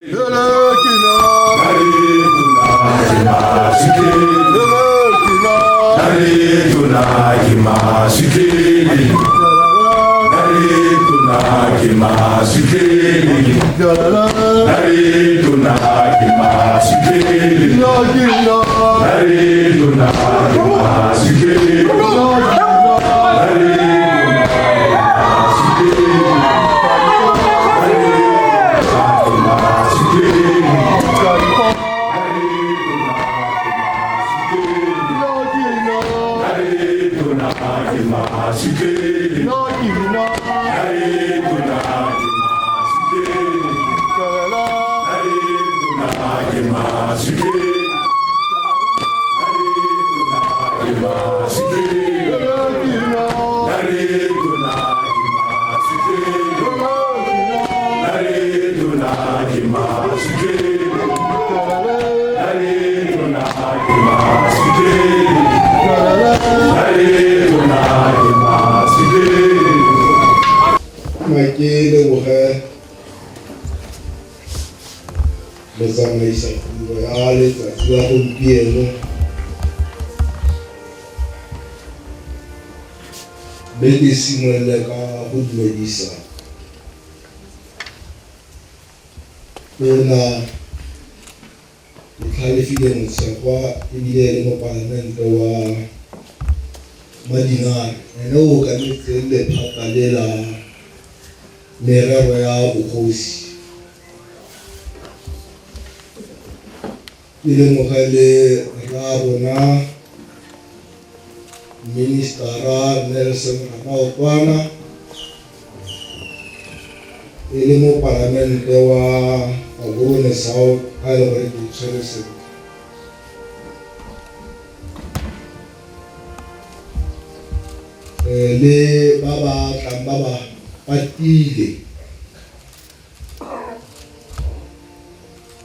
Ke leboge motsamaisa tiro ya letsatsi la gompieno mme ke simolole ka go dumedisa tona Tlhalefile Motshegwa ebile e le mopalamente wa Madingane, ene o okametseng lephata le la merero ya bogosi. Ke lemoge le rraarona Ministara Nelson Ramaotwana e le mopalamente wa Gaborone South, ga e le gore ke tshwere sentle. Le ba ba tlang ba ba patile,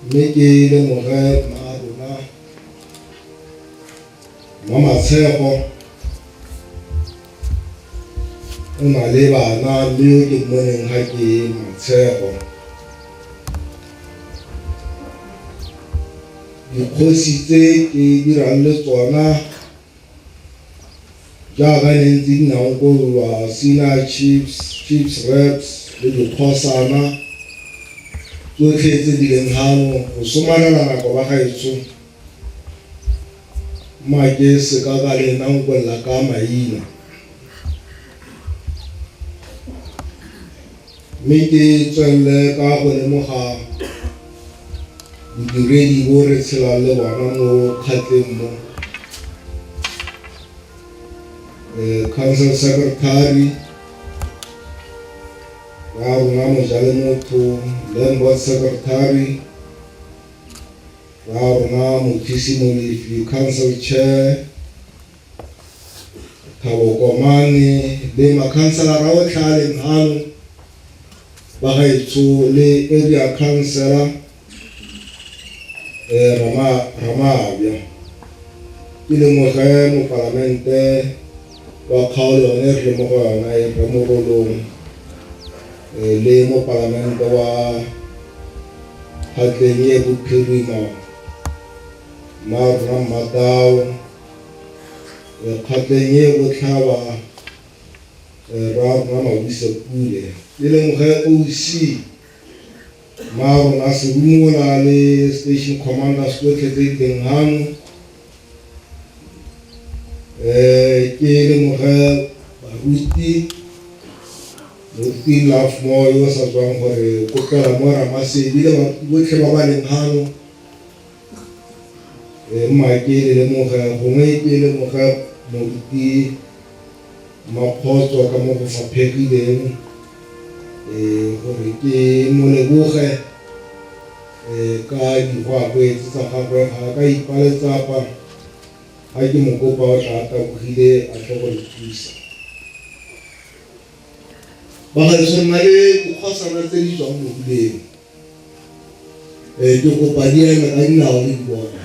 mme ke lemoge mma rona Mmamatshego o na le bana, mme yo ke mmoneng ga ke Matshego. Dikgosi tse ke dirang le tsona jaaka ne ntse di nankololwa, senior chiefs, chiefs reps le dikgosana tsotlhe tse di leng hano go somarela nako ba gaetsho, mma ke seka ka le nankolla ka maina, mme ke tswelele ka go lemoga bodiredi bo re tshelang le bona mo Kgatleng mo. Council secretary ya rona Mojalemotho, land board secretary ya rona Mothusi Molefi, council chair Thabo Komane le makhanselara otlhe a leng hano ba gaetsho le area councillor Ramabja. Ke lemoge mopalamente wa kgaolo yone re le mo go yona e Rre Morolong, le mopalamente wa Kgatleng e Bophirima mma rona Mmatao, Kgatleng e Botlhaba rra rona Mabuse Pule. Ke lemoge OC mma rona Serumola le station commanders tsotlhe tse di leng hano. Ke lemoge baruti, moruti Lovemore yo o sa tswang gore kopela mo Ramasedi le baruti botlhe ba ba leng hano. Mma ke le lemoge, gongwe ke lemoge moruti Makgotso ka mo go faphegileng, gore ke mo leboge ka digoakwetse tsa gagwe, ga a ka ipaletsapa ga ke mo kopa o tla a tabogile a tle go re thusa. Bagaetsho, re na le dikgosana tse di tswang Moruleng, ke kopa di eme ka dinao le di bona.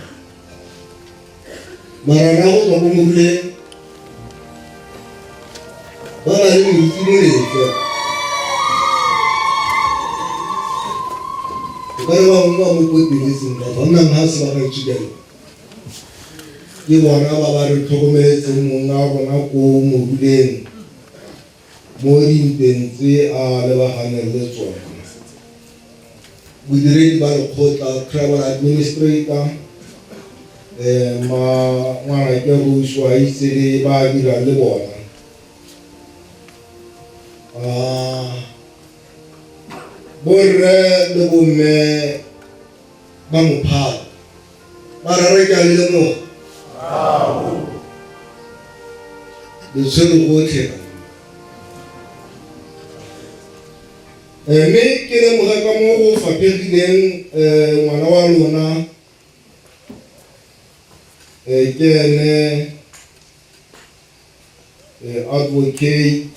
Marara go tswa ko Moruleng ba na le moruti Molefe. O Ka re bangwe ba mo poteletseng ka fa nnang ga se ba ga itsukela. Ke bona ba ba re tlhokomeletseng mong a rona ko moruleng mo dinteng tse a lebaganeng le tsona. Bodiredi ba lekgotla, tribal administrator, ma ngwanake Rose wa itse le ba dirang le bona. Borre le bomme ba mophato ba rara ke a le lemoga le tshwere gotlhe. Mme ke lemoga ka mo go faphegileng ngwana wa lona ke ene Advocate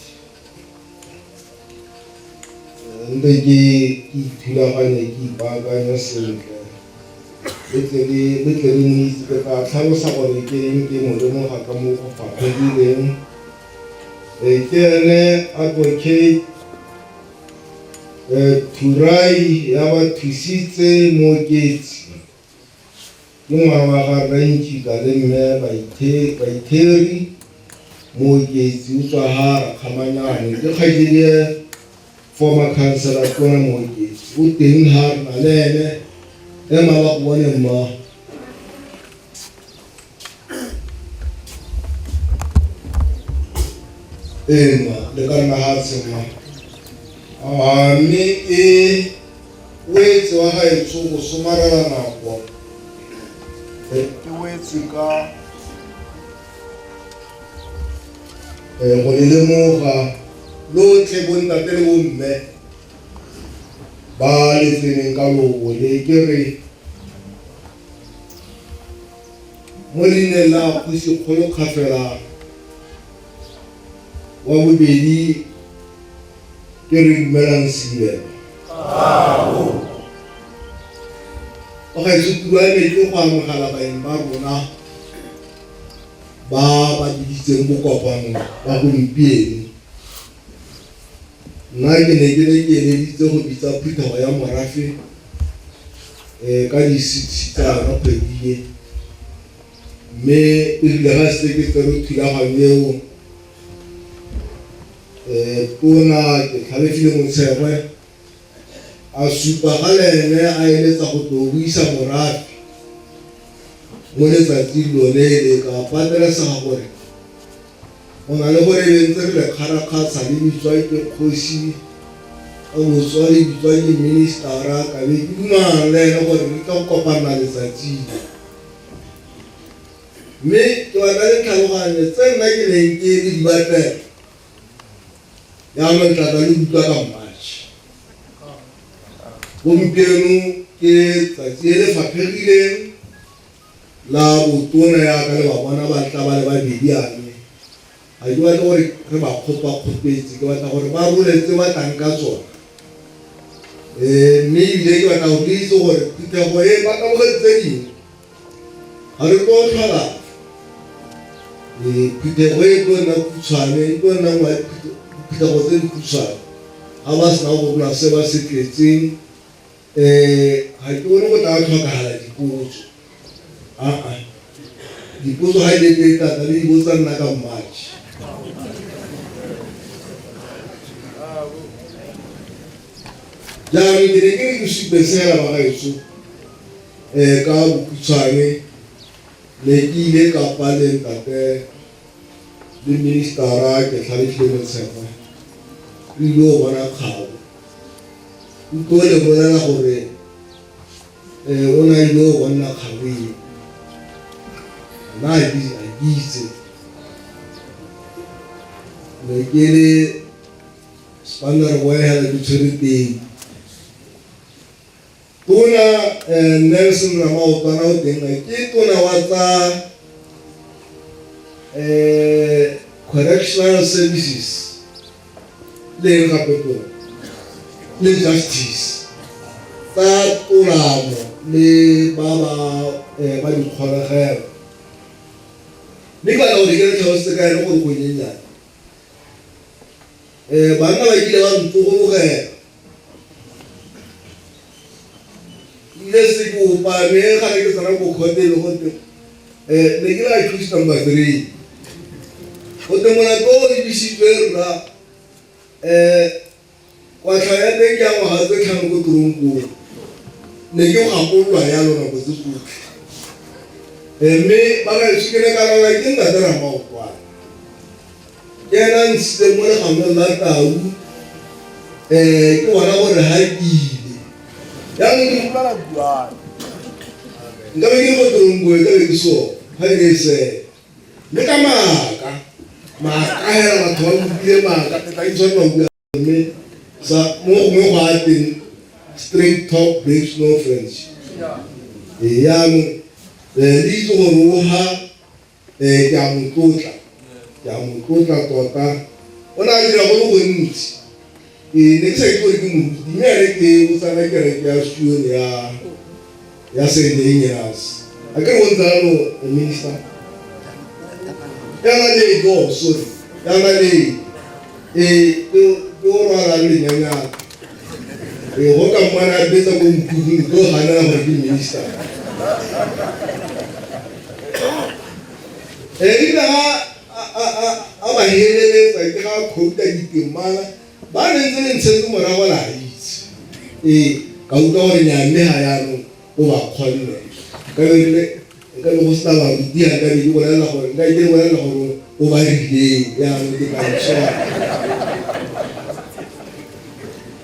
nte ke ithulaganye ke ipaakanye sentle le tle le mo itse ke tla tlhalosa gore ke eng ke mo lemoga ka mo go faphegileng. Ke ene Advocate Thurai ya ba thusitse Mooketsi. Ke ngwana wa ga Rre Nkika le Mme Baitheri Mooketsi, o tswa ha Rakgamanyane. Ke kgaitsedie former councillor Tona Mooketsi. O teng ha re na le ene. Ema ba go bone mma. Ee mma, le ka nna hatshe mma. A mme e wetse wa gaetsho go somarela nako. Ke wetse ka go le lemoga lotlhe bontate le bomme ba le tseneng ka lobo le ke re mo leineng la Kgosi Kgolo Kgafela wa bobedi ke re dumelang Sedibelo. Bagaetsho, tiro ya me ke go amogela baeng ba rona ba ba biditseng bokopano ba gompieno. Nna ke ne ke ne ke eleditse go bitsa phuthego ya morafe ka di-six tsa yona kgwedi e, mme erile ga setse ke tsere thulaganyo eo, tona ke tlhalefile Motshegwe a supa ga le ene a eletsa go tlo buisa morafe mo letsatsing lone le, ka patelesega gore go na le gore e be ntse re le kgarakgatsha le bitswa ke kgosi ka botswa le bitswa ke ministera, ka be ke dumalana le ene gore re tla go kopana letsatsing. Mme ke batla le tlhaloganye tse nna ke neng ke le di batlela, jaanong tla tla le utlwa ka March. Gompieno ke tsatsi e le faphegileng la botona yaka le ba bona ba tla ba le babedi ane. Ga ke batle gore re ba kgopakgopetse, ke batla gore ba role tse ba tlang ka tsona. Mme ebile ke batla gore le itse gore phuthego e ba tabogetse tse dingwe. Ga re tlo tlhola phuthego e tlo nna khutshwane, e tlo nna nngwe ya diphuthego tse di khutshwane. Ga ba sena go rola se ba se tletseng, ga ke bone go tla tlhokagala dipotso. Aa, dipotso ga e le teng tata le di botsa nna ka March. Jaanong ke ne ke re ke supe fela bagaetsho ka bokhutshwane, ne ke ile ka pa le ntate le ministera ke tlhalefile Motshegwa, re ile go bona kgabo. O tlo le bolela gore o ne a ile go bona kgabo eo. Nna ga ke itse. Ne ke le spanner boy hela ke tshwere teng. Tona Nelson Ramaotwana o teng, ke tona wa tsa correctional services le eng gape tona le justice, tsa tolamo le ba ba ba dikgolegelo. Mme ke batla gore ke re tlhalosetse ka ene gore go nyenyane. Banna ba kile ba ntogologela. Ile se ke opa mme ga ne ke tsena ko court e le gote ne ke le accused number 3. Gote molato o lebisitswe rra kwatlhao ya teng ke ya ngwaga tse 5 ko toronkong. Ne ke gakololwa yalo nako tse tsotlhe. Mme ba gaetsho ke ne ka laolwa ke ntate Ramaokwane. Ke ena a ntshitseng mo leganong la tau ke bona gore ga ke ile. Jaanong ke utlwala buana. Nka be ke le mo toronkong e ka be ke so ga ke ne e sele. Mme ka maaka, maaka hela batho ba utlwile maaka, ke tla itshwarela go bua mme sa mo gongwe go a teng straight talk breaks no friendship. Ee, jaanong le itse gore o ha ke a mo tlotla, ke a mo tlotla tota. O ne a dira go le gontsi. Ee, ne ke sa itse gore ke moruti, mme ene ke o tsena kereke ya Sione ya ya St. Ignace. A ke re go ntse jalo, minister? Ya Naledi, oh sorry, ya Naledi. Ee, ke o rwalang lenyanyana. Ee, go ka mmana a betsa ko mokhukhung, tlo ganela gore ke minister. Ee, ebile ga a ba heleletsa ke ga a khouta ditemana ba ne ntse le ntshetse morago la itse. Ee, ka utlwa gore nya mme ga jaanong o ba kgonne. Ka be rile nka be go sena baruti ga nka be ke bolelela gore nka ke bolelela gore o ba rileng jaanong ke tla itshwara.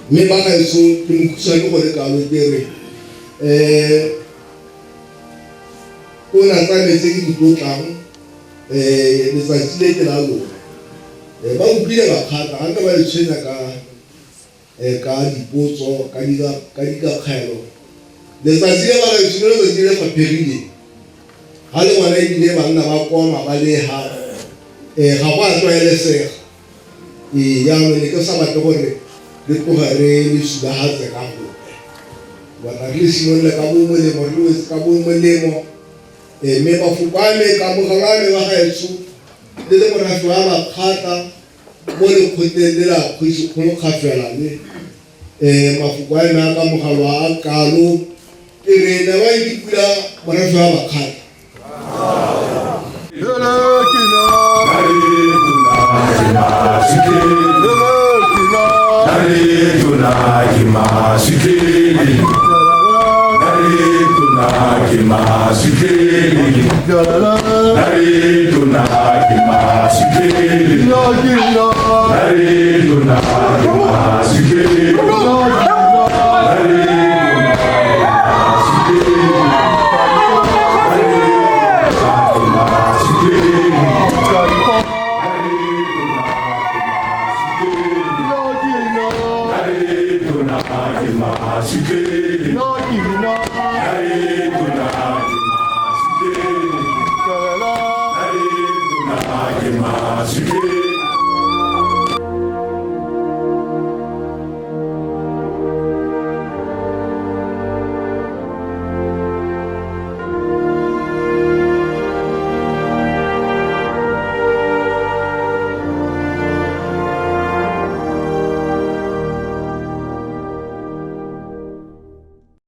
Mme ba gaetsho ke mokhutshwane go le kalo ke re tona tsa me tse ke di tlotlang letsatsi le ke la lona. Ba utlwile Bakgatla ga nka ba le tshwenya ka ka dipotso ka dikakgelo. Letsatsi le ba gaetsho ke letsatsi le faphegileng. Ga le bona ebile banna ba koma ba le ha ga go a tlwaelesega. Ee, jaanong ne ke sa batle gore re tloge re le sulagatse ka gope. Batla re le simolole ka bo molemo, re le wetse ka bo molemo. Mme mafoko a me, kamogelo a me ba gaetsho, le le morafe wa Bakgatla mo lekgotleng le la Kgosi Kgolo Kgafela le mafoko a me a kamogelo a kalo, ke re newang ke pula morafe wa Bakgatla.